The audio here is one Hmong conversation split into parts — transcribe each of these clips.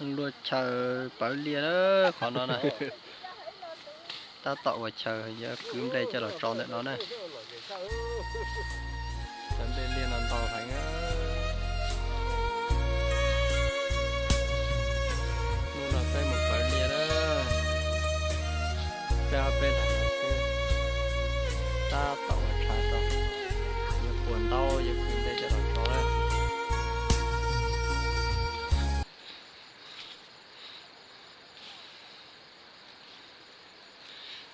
Luaj chaw pawv liaj na, qhov no na. Tab tom ua chaw yuav kwv nplej coj los tso ntawm no na. Cov nplej liaj no ntau heev. Hnub no peb mus pawv liaj na. Peb ob peb leeg no xwb. Tab tom ua tshav rau. Yuav puas ntaub yuav kwv nplej coj los tso na.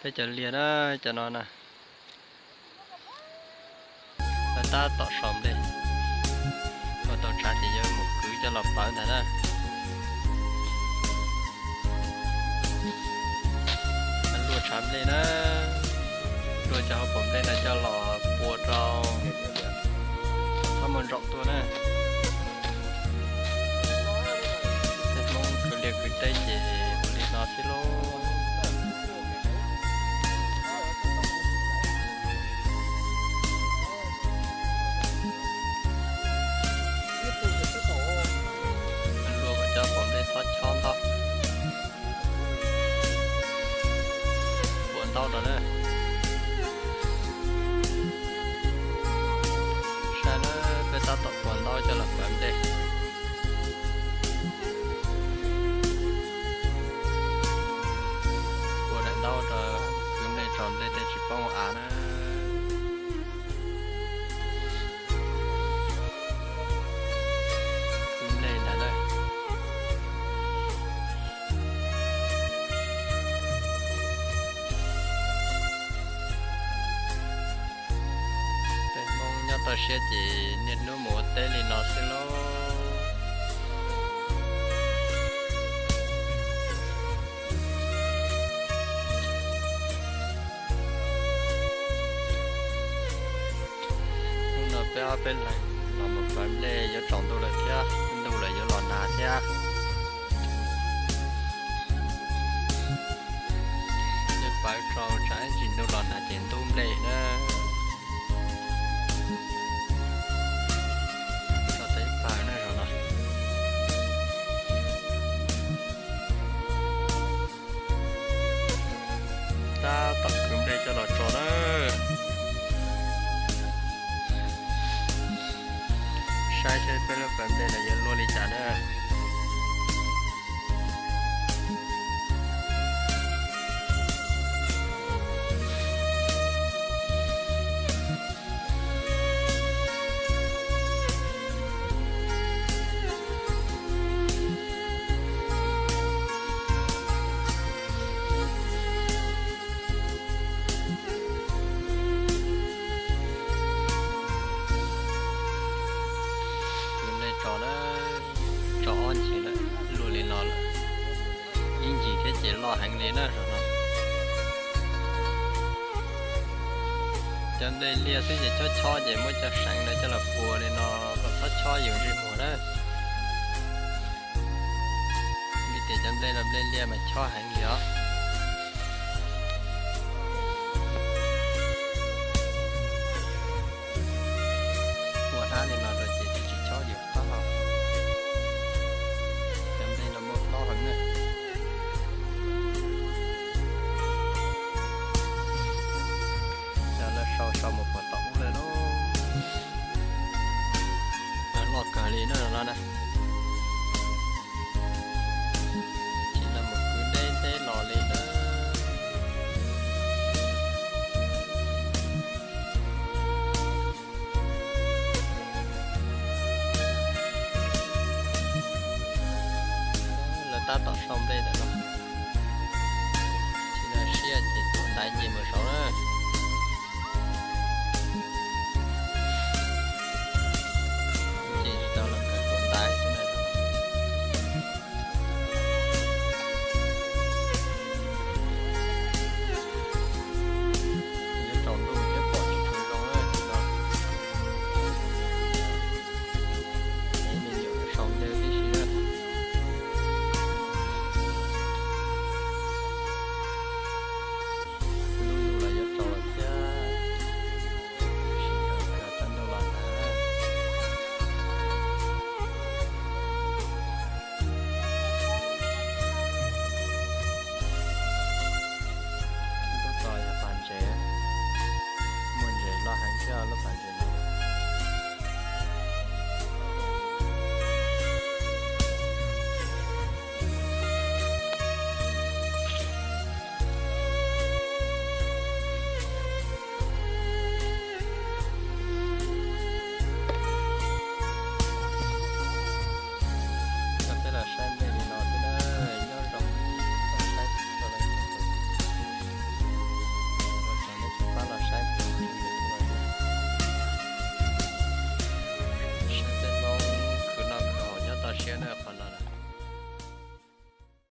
Peb cov liaj na, cov no na, tab tom so nplej, ua tau tshav ces yuav mus kwv coj los pawv ntag na. Luaj tshav nplej na, luaj cov hauv paus nplej no coj los pua rau, txhob muaj ntsaum tuaj na. Tej Hmoob kwv liaj kwv teb ces ua li no xwb lauj. Luaj kom cov paus nplej txhob chob ntau. Puas ntaub rau na. Saib na, peb tab tom puas ntaub coj los pawv nplej. Puas daim ntaub rau, kwv nplej tso nplej tej tsis poob av na. Kwv nplej ntag na. Peb Hmoob nyob toj siab ces niaj hnub mus ua teb li no xwb lauj. Hnub no peb ob peb leeg los mus pawv nplej yuav tsaus ntuj lawm thiab, ntuj lawm yuav los nag thiab. Yuav pawv rau tsam ib ntsis ntuj los nag ces ntub nplej na. Tso tau ib pawg na zaum no. Tab tom kwv nplej coj los tso na. Saib seb peb lub pawg nplej no yuav luaj li cas na. Kwv nplej tso na, tso ob ncig lawm, luaj li no lawm. Ib ncig thiab ces loj heev li na zaum no. Cov nplej liaj xwb ces chob chob ces muab cov seev no coj los puas li no kom txhob chob yus ntsej muag na. Vim tias cov nplej no nplej liaj mas chob heev li os. Ua hnab li no rau ces tsis chob yus qab hau. Cov nplej no muaj hlob heev na. Cov lawv sau sau mus puag tom ub lawm lauj. Loj kawg li na no na. Tsis tau mus kwv deb deb los li na. Lawv tab tom sau nplej ntawm no.